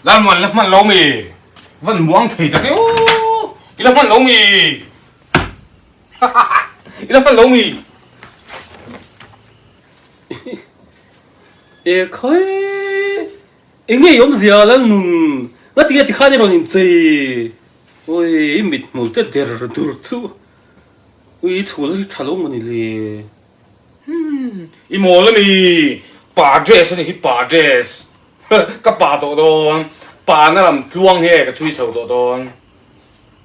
Lalmuan la hman lo mi? Van muang thei tak e aw! I la hman lo mi? I la hman lo mi? E khawi eng nge i awmzia Lalnun? Ngatinge tikhan i rawn inchei? Ui i mithmul te der dur chu ui i chhul hi tha lo maw ni le? Humm i mawl ami? Pa dress ani hi pa dress ka pa tawh dawn pa na lam tluang hi e ka chhui chho tawh dawn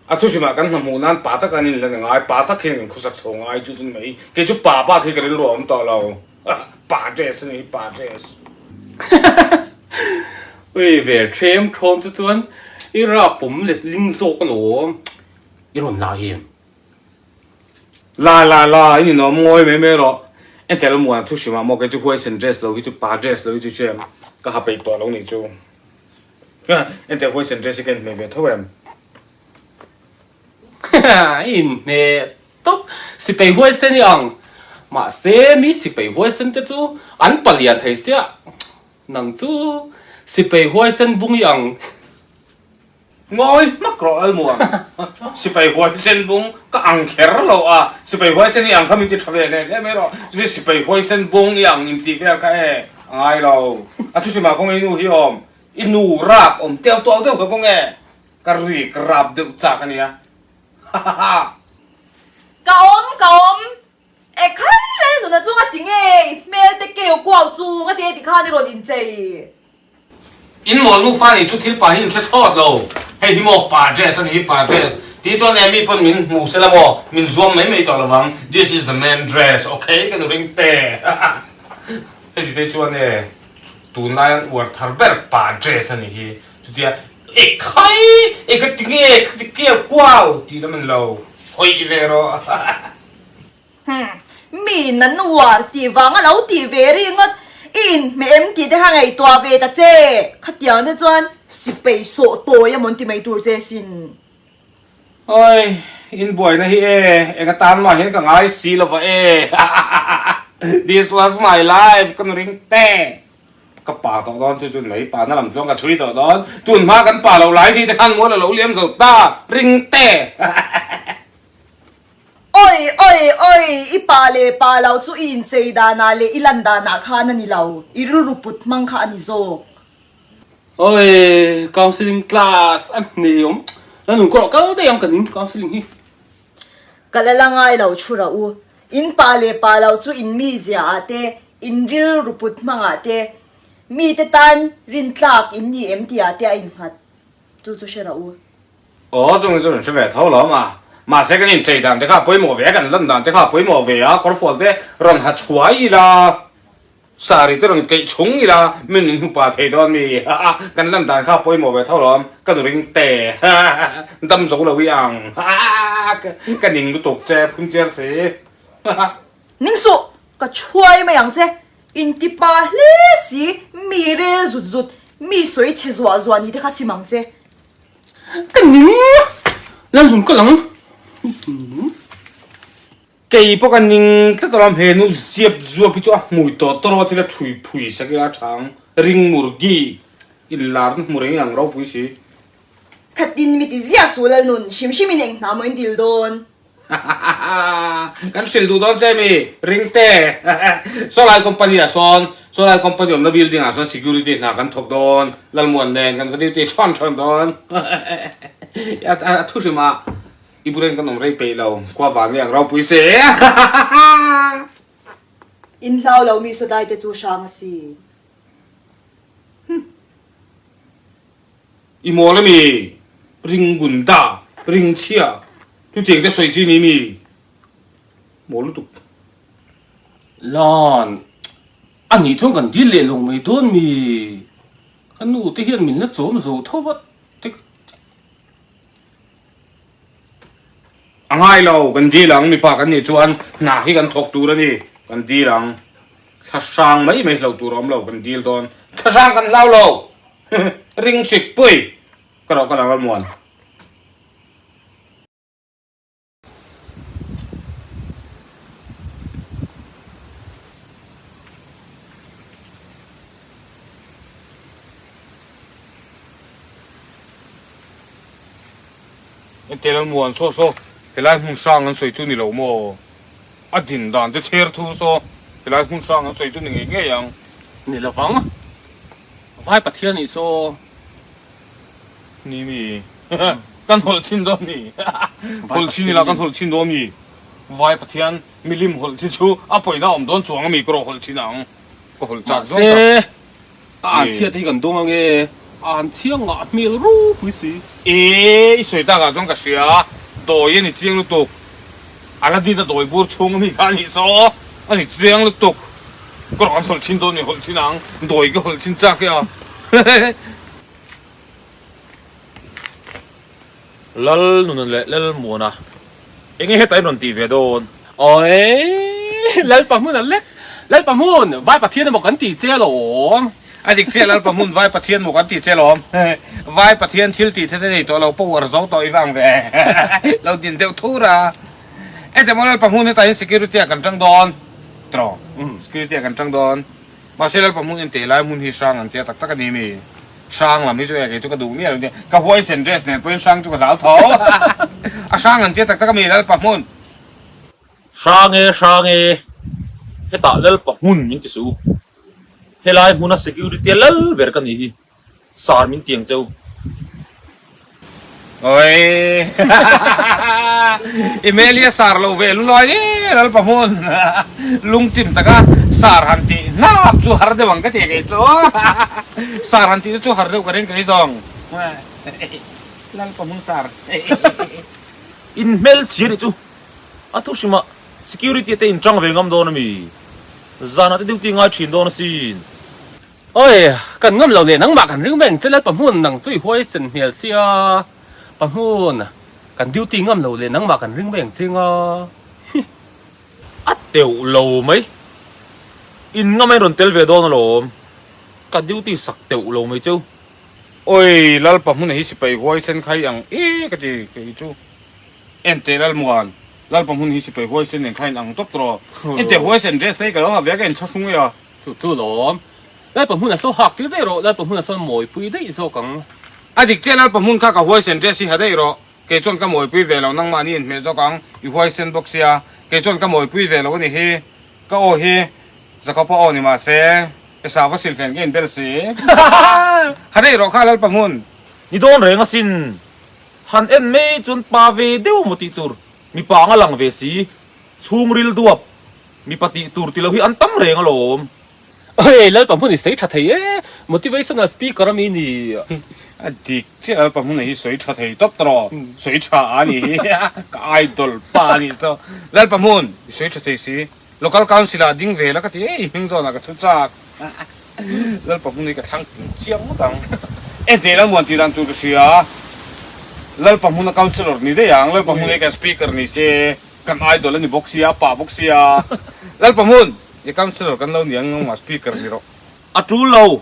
a thu hrimah kan hna hmuh nan pa tak an inlan angai pa tak hian kan khawsak chho ngai chu chu ni mai kei chu pa bak hi ka rilru a awm tawh lo pa dress ani hi pa dress. Ui ve thlem thawm chu chuan i rap pawm let ling zawk alawm i rawn la em? La la la, i ninawm ngawi mai mai rawh. Entel muan thu hrim ah maw kei chu huaisen dress lo hi chu pa dress lo hi chu hriam ka ha peih tawh lo nih chu. Entel huaisen dress hi ka inhmeh ve tho em? I inhmeh tawp sipai huaisen i ang. Mahse mi sipai huaisen te chu an palian thei chiah. Nang chu sipai huaisen bung i ang. Ngawi hmak rawh Lalmuan. Sipai huaisen bung ka ang kher lo a, sipai huaisen i ang kha min ti tha ve hle hle mai rawh. Chuti sipai huaisen bung i ang in tih vel kha e a ngai lo. A thuhrimah kawng i nu hi awm, i nu rap awm teu tuau deuh kha kawng e. Ka rik rap deuh chak a nia. Hahaha. Ka awm, ka awm. E khai Lalnuna chu nga ti nge i hmel te keu kuau chu nga ti e tikhan i rawn inchei. In mawl nufa nih chu thil pa hi in hre thlawt lo. Hei hi maw pa dress a ni hi pa dress. Tih chuan e mi pawn min hmu sela maw min zuam mai mai tawh lovang. This is the man dress okay ka nu ring te. Hei ti te chuan e tunlai an uar thar ber pa dress a ni hi. Chutia e khai e ka ti nge ka ti keu kuau tih lam an lo hawi ve rawh. Hum, mi in an uar tih vang a lo tih ve ringawt, i inhmeh em tih te kha ngaihtuah ve ta che, khatiang te chuan sipei sawh tawi amawn ti mai tur che sin. Oi, in buaina hi e, eng atan mah hian ka ngai si lova e, this was my life ka nu ring te. Ka pa tawh dawn chu chun mai, pa na lam chuan ka chhui tawh dawn, tun hma kan pa lo lai ni te khan mual a lo liam zo ta, ring te. Oi oi oi, i pa leh pa lo chu i inchei danah leh i lan danah khan a ni lo, i rilru put hmang kha a ni zawk. Oi, counselling class a hne awm, la nun kawrh kal daih ang ka ning counselling hi. Ka la la ngai lo thu rah u, in pa leh pa lo chu in mizia ah te, in rilru put hmang ah te, mi te tan rintlak in ni em tih ah te a innghat, chu chu hre rah u. Aw, chung chu kan hre ve tho lo ma. Mahse kan inchei dan te kha a pawimawh ve a, kan lan dan te kha a pawimawh ve a, kawrfual te rawn ha chhuai ila, sari te rawn keih chhung ila, min min hmu pa thei dawn mi? Kan lan dan kha a pawimawh ve tho lo, ka nu ring te dam zo lo i ang ka ning lutuk che phun chiar si. Ning suh, ka chhuai mai ang che, inti pa hle si, mi rel zut zut, mi sawi chhe zuah zuah ni te kha sim ang che. Ka ning Lalhun ka lang. Kei pawh ka ning tlat alawm he nu ziap zuap hi chu a hmui tawh tawh rawh thil a thui phui sak ila a chhang ring murgi in lar na hmu reng ang ropui si. Khatin mi ti ziah suh Lalnun hrim hrim in eng hna maw in dil dawn. Kan hrilh duh dawn che mi ring te. Sawlai company ah sawn Sawlai company awmna building ah sawn security hna kan thawk dawn Lalmuan nen kan va duty thawn thawn dawn. A thu hrim ah i bulen kan awm rei peih lo khua vang i ang ropui se. In hlau lo mi sawdai te chu hrang a si. I mawl ami? Ring gunda, ring chhia, chutiang te sawi chi ni mi? Mawl lutuk. Lan, a nih chuan kan dil leh lo mai dawn mi? Ka nu te hian min la chawm zo tho a te ka ti. A ngai lo, kan dil ang, mipa kan nih chuan hna hi kan thawk tur a ni, kan dil ang. Thla hrang mai mai hlo tur a awm lo, kan dil dawn. Thla hrang kan hlau lo! Ring hrik pui! Ka rawh ka lang Lalmuan. Entir an muan saw saw, helai hmun hrang an sawi chu ni lo maw? A din dan te chher thu saw, helai hmun hrang an sawi chu ni ngei ngei ang. Ni lovang, Vai Pathian nih saw. Ni mi, kan hawlh chhin dawn mi, hawlh chhin ila kan hawlh chhin dawn mi, Vai Pathian milim hawlh chi chu a pawina awm dawn chuang ami ka rawh hawlh chhin ang, ka hawlh chak zawng tak. Mahse, A an chhiat hi kan dawng ange, a an chhia ngah hmel ropui si. E, i sawi takah chuan ka hria, dawi a ni chiang lutuk. Aladdin a dawi bur chhung ami kha a nih saw, a ni chiang lutuk. Ka rawn hawlh chhin dawn ni, hawlh chhin ang, dawi ka hawlh chhin chak e a. Lal Nuna leh Lal Muana, enge hetah in rawn tih ve dawn? Awii, Lalpa hmun a lek, Lalpa hmun, Vai Pathian emaw kan tih che alawm. A dik chiah, Lalpa hmun, Vai Pathian maw kan tih che alawm. Vai Pathian thil tih the te nei tawh lo, power zo tawh i vang ve. Lo din deuh thur a. Ete maw Lalpa hmun hetah hian security ah kan tang dawn. Tiraw? Security ah kan tang dawn. Mahse Lalpa hmun en teh lai hmun hi hrang an tia tak tak a ni mi. Hrang lam hi chu e kei chu ka duh miah lo nia. Ka huaisen dress nen pawhin hrang chu ka hlau tho. A hrang an tia tak tak a mi Lalpa hmun. Hrang e hrang e, hetah Lalpa hmun min ti suh u. Helai hmuna security a lal ber ka nih hi. Sar min tiang cheu. Oi I hmel hi a sar lo ve lulai e Lalpa hmun lungchim taka sar han tih hnap chu har deuh ang ka ti kei chu sar han tih te chu har deuh ka ring kei zawng Lalpa hmun sar. In hmel chhia nih chu a thu hrimah security te in chang ve ngam dawn ami? Zanah te duty ngai thin dawn asin. Oi, kan ngam lo leh nangmah kan ring mai ang che Lalpa hmun nang chu i huaisen hmel sia, pa hmun kan duty ngam lo leh nangmah kan ring mai ang che nga. Hi. A teuh lo mai. In ngam a in rawn tel ve dawn alawm. Ka duty sak teuh lo mai cheu. Oi, Lalpa hmun hi sipai huaisen khai ang e ka ti kei chu. Enteh Lalmuan, Lalpa hmun hi sipai huaisen nen kha in ang tawp tawh. Enteh huaisen dress te hi ka lo ha ve a ka inthlahrung e a. Chu chu lawm. Lalpa hmun a saw hak tir daih rawh, Lalpa hmun a sawn mawipui daih zawk ang. A dik chiah Lalpa hmun kha ka huaisen dress hi ha daih rawh, kei chuan ka mawipui ve lo, nangmahni inhmeh zawk ang, i huaisen bawk sia, kei chuan ka mawipui ve lo a ni hi, ka aw hi Jakopa aw ni mah se, Esauva silhlen ka inbel si. Ha daih rawh kha Lalpa hmun. Ni dawn reng asin, han en mai chuan pa ve deuh maw tih tur, mipa anga lang ve si, chhungril duap Mipa tih tur ti lo hi an tam reng alawm. Oi Lalpa hmun i sawi tha thei e, motivational speaker a mi ni. A dik chiah Lalpa hmun hi sawi tha thei tawp tawh rawh, sawi tha a ni hi ka idol pa a ni chu. Lalpa hmun i sawi tha thei si, local council ah ding ve la ka ti e, i hming zawn ah ka thu chak. Lalpa hmun hi ka thlang tling chiang ngawt ang. Enteh Lalmuan tih dan tur ka hria, Lalpa hmun a councillor ni daih ang, Lalpa hmun hi kan speaker ni se. Kan idol a ni bawk sia, pa bawk sia. Lalpa hmun, i councillor kan lo ni ang ngang mah speaker ni rawh. A tul lo.